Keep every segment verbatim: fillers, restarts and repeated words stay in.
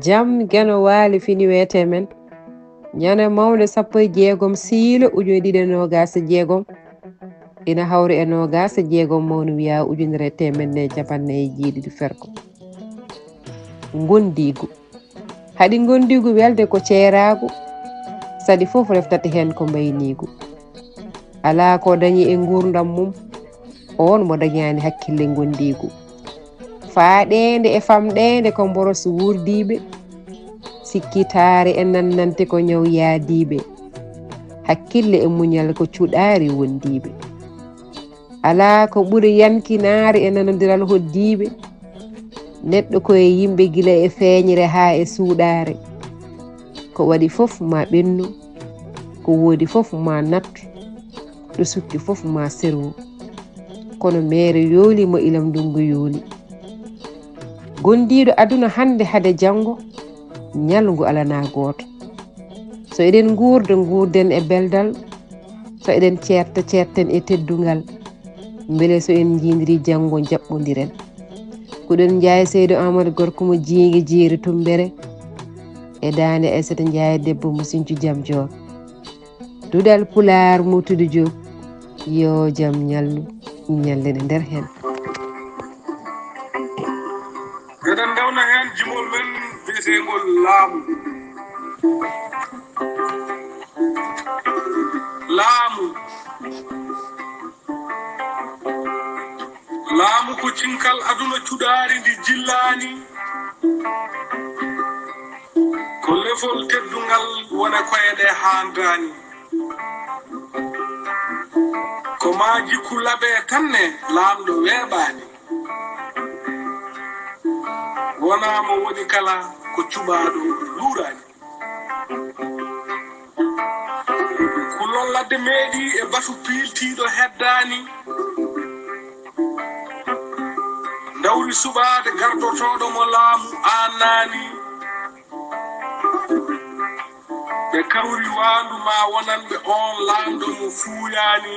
Jam Geno Waali fini weete men. Ñande mawnde sappo e jeegom siilo ujune ɗiɗi e noogaas e jeegom, ina hawri e noogaas e jeegom mawnuwiya ujunere e teemedde e capanɗe nayi e jeeɗiɗi ferko. Ngondiigu. Haɗi ngondiigu welde ko ceeraagu, saɗi fof reftata heen ko mbayniigu. Alaa ko dañi e nguurndam mum, oon mo dañaani hakkille ngondiigu. Faaɗeende e famɗeende ko mboros wuurdiiɓe, sikkitaare e nannante ko ñaw yaadiiɓe, hakkille e muñal ko cuɗaari wondiiɓe. Alaa ko ɓuri yankinaare e nanondiral hoɗdiiɓe, neɗɗo ko e yimɓe gila e feeñre haa e suuɗaare. Ko waɗi fof ma ɓennu, ko woodi fof ma nattu, ɗo sukki fof ma serwu. Kono meere yooli mo ilam ndungu yooli. Gondiiɗo aduna hannde hade janngo, ñalngu alanaa gooto. So eɗen nguurda, nguurden e beldal. So eɗen ceerta, ceerten e teddungal. Mbele so en njiidiri janngo, njaɓɓondiren. Kuɗen Njaay Seydo Amadou Gorko mo Jiinge Jeeri Tummbere e daande Aysata Njaay debbo mo Sincu Jam Joor. Duɗal Pulaar Murtudu Joob, yo jam ñallu, ñallen e nder heen. Eɗen ndewna heen jimol men biyeteengol laamu. Laamu. Laamu ko cinkal aduna cuɗaari ndi jillaani. Ko lefol teddungal wona koye ɗe haandaani. Ko maa jikku laɓe tan ne laamɗo weeɓaani. Wonaa mo woni kala ko cuɓaaɗo luuraani. Kulol ladde meeɗi e batu piiltiiɗo heddaani. Ndawri suɓaade gardotooɗo mo laamu aannaani. Ɓe kawri waandu maa wonanɓe oon laamɗo mo fuuyaani.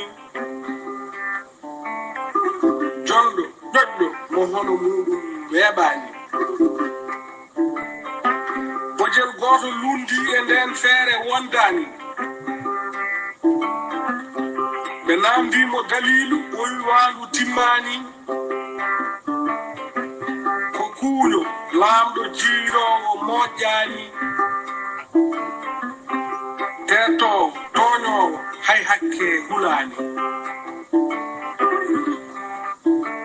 Jonɗo, ƴoƴɗo mo hono muuɗum weeɓaani. Bojel gooto lunndii e ndeen feere wondaani. Ɓe naamndii mo daliilu, o wi waandu timmaani. Ko kuuño, laamɗo jiiroowo moƴƴaani. Teetoowo, tooñoowo, hay hakke hulaani.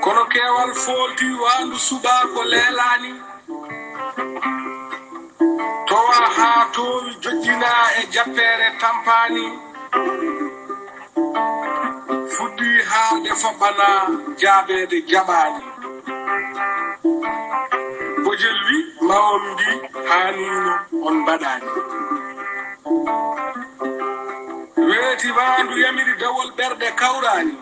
Kono keewal foolti waandu suɓaa ko leelaani. Towa haa toowi joƴƴinaa e jappeere tampaani. Fuɗɗii haalde foɓɓanaa jaabeede jaɓaani. Bojel wi ma on mbi haaniino on mbaɗaani. Weeti waandu yamiri dawol ɓerɗe kawraani.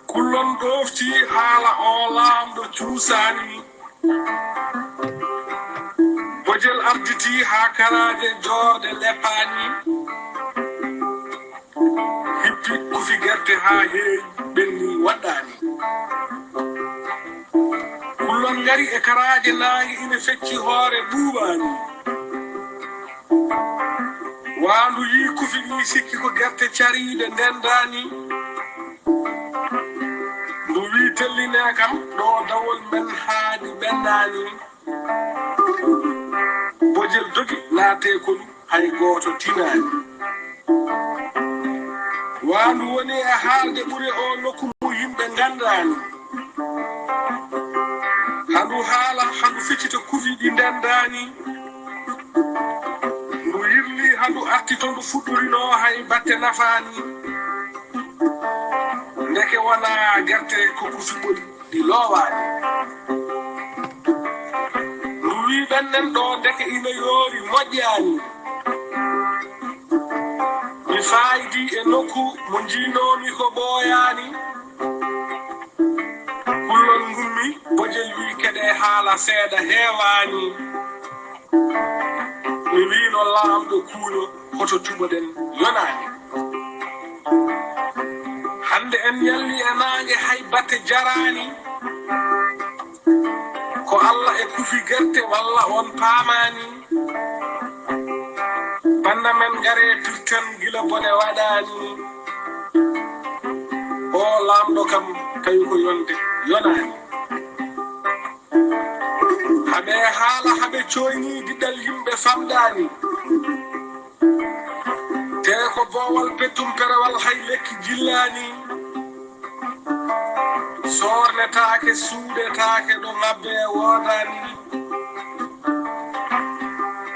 Kullon ɗoofti haala o laamɗo cuusaani. Bojel arditi haa karaaje joorɗe leppaani. Hippi kufi gerte haa heewi ɓenni waɗɗaani. Kullon ngari e karaaje naange ina fecci hoore ɓuuɓaani. Waandu yii kufi ɗi sikki ko gerte cariiɗe ndendaani. Ndu wii tellinee kam ɗo dawol men haadi ɓennaani. Bojel dogi naatee ko ɗum hay gooto tinaani. Waandu woni e haalde ɓure o nokku mo yimɓe nganndaani. Handu haala, handu feccita kufi ɗi ndendaani. Ndu yirli, handu arti to ndu fuɗɗurinoo hay batte nafaani. Ndeke wonaa gerte ko kufi ɓoli ɗi loowaani. Ndu wii ɓennen ɗo ndeke ina yoori moƴƴaani. Mi faayidi e nokku mo njiinoomi ko ɓooyaani. Kullon ngummi, bojel wii keɗe haala seeɗa heewaani. Mi wiino laamɗo kuuño hoto cuɓoɗen yonaani. Hannde en ñalli e naange hay batte jaraani. Ko Allah e kufi gerte walla on paamaani. Bannda men ngare pirten gila bone waɗaani. O laamɗo kam tawi ko yonde yonaani. Haɓe haala haɓe cooyni diɗal yimɓe famɗaani. Te ko boowal peddum perewal hay lekki jillaani. Soornetaake, suuɗetaake ɗo ŋabbe woodaani.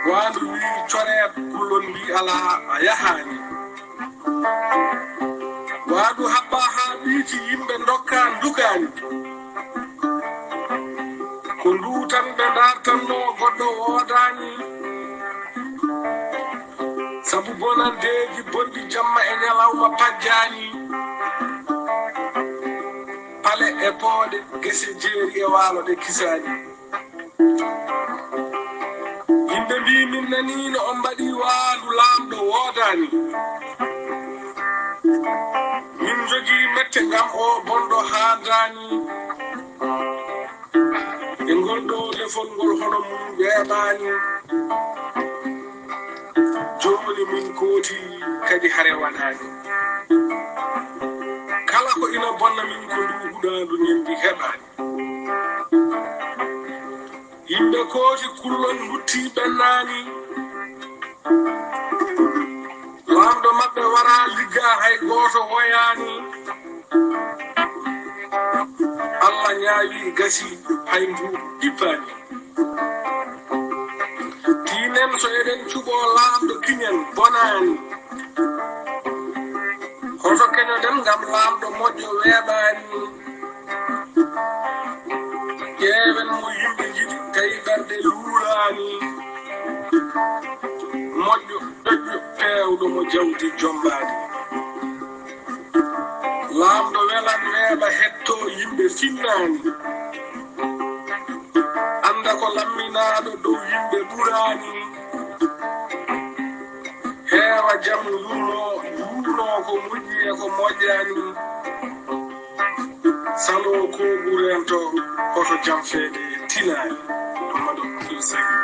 Waandu wii coreet, kullon mbii alaa a yahaani. Waandu haɓɓaa haa ɓiiti yimɓe ndokka ndukaani. Ko nduutan ɓe ndartanno goɗɗo woodaani. Sabu bonandeeji bonɗi jamma e ñalawma pajjaani. Pale e pooɗe, gese jeeri e waalo ɗe kisaani. Yimɓe mbii min nanii no on mbaɗi waandu laamɗo woodaani. Min njogii mette ngam o bonɗo haandaani. E ngol ɗoo lefol ngol hono mum weeɓaani. Jooni min kooti kadi hare waɗaani. Kala ko ina bonna min ko ndu huɗaandu ñembi heɓaani. Yimɓe kooti kullon lutti ɓennaani. Laamɗo maɓɓe waraa ligga hay gooto woyaani. Allah ñaawi gasi hay mbuuɗu ɗippaani. Tiinen so eɗen cuɓoo laamɗo kiñen bonaani. Hoto keñoɗen ngam laamɗo moƴƴo weeɓaani. Ƴeewen mo yimɓe njiɗi tawi ɓerɗe luulaani. Moƴƴo ƴoƴƴo peewɗo mo jawdi jommbaani. Laamɗo welan weeɓa hetto yimɓe finnaani. Annda ko lamminaaɗo dow yimɓe ɓuraani. Heewa jam yurmo yuuno ko moƴƴi e ko moƴƴaani. Salo koogu reento hoto jam feede tinaani. Mamadou Abdoul Seydi.